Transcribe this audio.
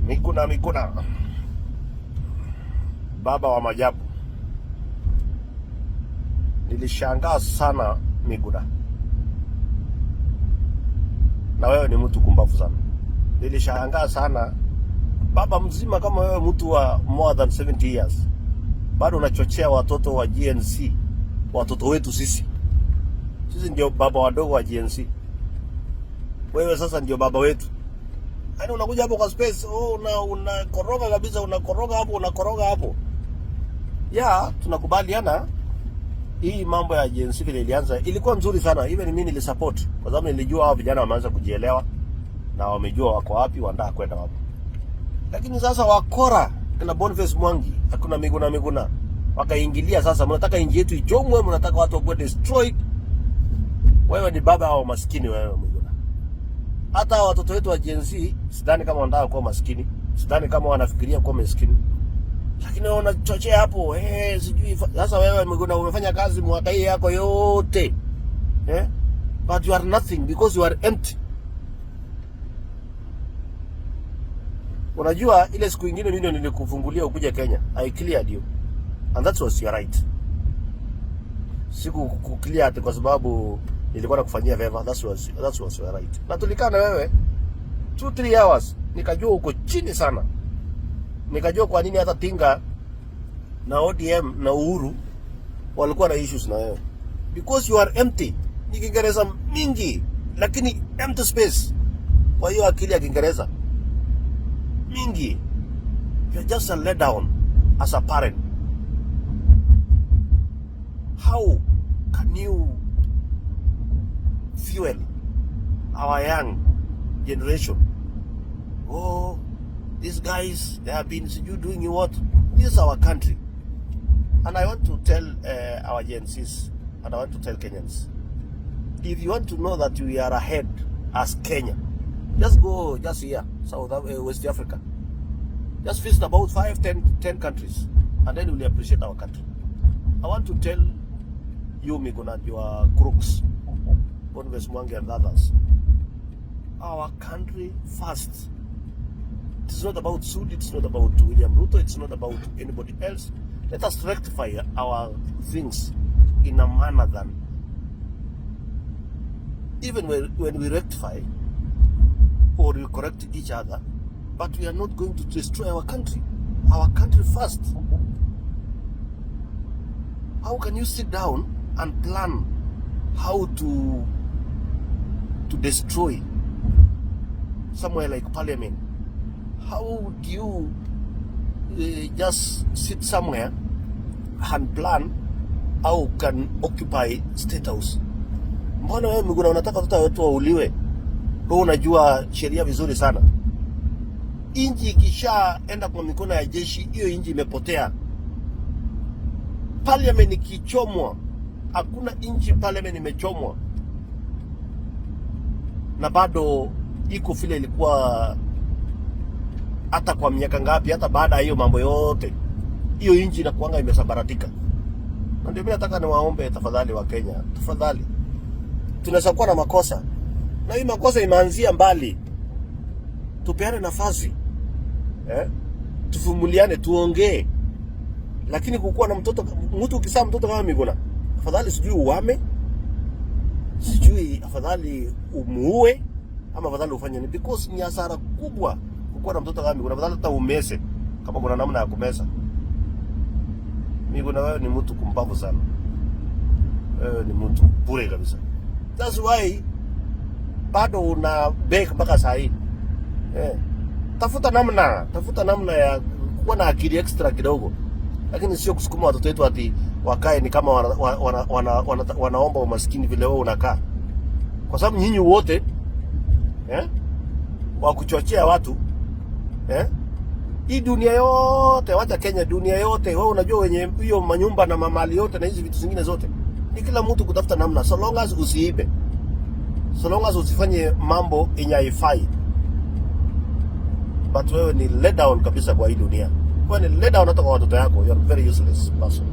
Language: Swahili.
Miguna Miguna, baba wa majabu. Nilishangaa sana Miguna, na wewe ni mtu kumbavu sana. Nilishangaa sana baba mzima kama wewe, mtu wa more than 70 years, bado unachochea watoto wa Gen Z, watoto wetu sisi. Sisi ndio baba wadogo wa Gen Z, wewe sasa ndio baba wetu. Yaani unakuja hapo kwa space, oh, unakoroga kabisa, unakoroga hapo, unakoroga hapo. Ya, tunakubaliana hii mambo ya Gen Z vile ilianza ilikuwa nzuri sana. Even mimi nilisupport kwa sababu nilijua hao vijana wameanza kujielewa na wamejua wako wapi, wanataka kwenda wapi. Lakini sasa wakora kina Boniface Mwangi, hakuna Miguna Miguna wakaingilia sasa, mnataka nchi yetu ichomwe, mnataka watu wakuwe destroyed. Wewe ni baba wa maskini wewe Miguna. Hata watoto wetu wa Gen Z sidhani kama wanataka kuwa maskini, sidhani kama wanafikiria kuwa maskini, lakini wewe unachochea hapo sijui sasa. Wewe Miguna umefanya kazi mwaka hii yako yote, eh, but you are nothing because you are empty. Unajua ile siku ingine mimi ndio nilikufungulia ukuja Kenya, I cleared you and that was your right. Siku kuclear ati kwa sababu nilikuwa nakufanyia favor, that was your right. Na tulikaa na wewe 2 3 hours, nikajua uko chini sana, nikajua kwa nini hata Tinga na ODM na Uhuru walikuwa na issues na wewe because you are empty. Ni Kiingereza mingi lakini empty space. Kwa hiyo akili ya Kiingereza mingi, you are just a let down as a parent. How can you fuel our young generation? Oh, these guys, they have been you doing you what? This is our country. And I want to tell our Gen Zs, and I want to tell Kenyans, if you want to know that we are ahead as Kenya, just go just here, South West Africa. Just visit about 5, 10 countries, and then you will appreciate our country. I want to tell you, Miguna, your crooks, Boniface Mwangi and others, our country first. It's not about Sudi, it's not about William Ruto, it's not about anybody else. Let us rectify our things in a manner than even when we rectify or we correct each other, but we are not going to destroy our country. Our country first. How can you sit down and plan how to destroy somewhere like parliament? How do you just sit somewhere and plan how can occupy state house? Mbona wewe Miguna unataka watoto wetu wauliwe? Wewe unajua sheria vizuri sana. Inji ikishaenda kwa mikono ya jeshi, hiyo inji imepotea. Parliament ikichomwa, hakuna inchi parliament imechomwa na bado iko vile ilikuwa hata kwa miaka ngapi, hata baada ya hiyo mambo yote, hiyo inchi inakuanga imesambaratika. Na ndio mimi nataka niwaombe tafadhali wa Kenya, tafadhali, tunaweza kuwa na makosa na hii makosa imeanzia mbali, tupeane nafasi, eh? Tuvumiliane, tuongee, lakini kukuwa na mtoto, mtu ukizaa mtoto kama Miguna, afadhali sijui uame, sijui afadhali umuue ama afadhali ufanye nini, because ni hasara kubwa kukuwa na mtoto kama Miguna. Afadhali hata umeze, kama kuna namna ya kumeza. Miguna, wewe ni mtu kumbavu sana, wewe ni mtu bure kabisa. That's why bado una beg mpaka saa hii, eh. Tafuta namna ya kuwa na akili extra kidogo, lakini sio kusukuma watoto wetu ati wakae ni kama wanaomba umaskini vile wewe unakaa, kwa sababu nyinyi wote, eh, wa kuchochea watu, eh, hii dunia yote, wacha Kenya, dunia yote, wewe unajua wenye hiyo manyumba na mamali yote na hizi vitu zingine zote ni kila mtu kutafuta namna, so long as usiibe, so long as usifanye mambo yenye haifai, but wewe ni let down kabisa kwa hii dunia. Wewe ni let down hata kwa watoto yako. You are very useless person.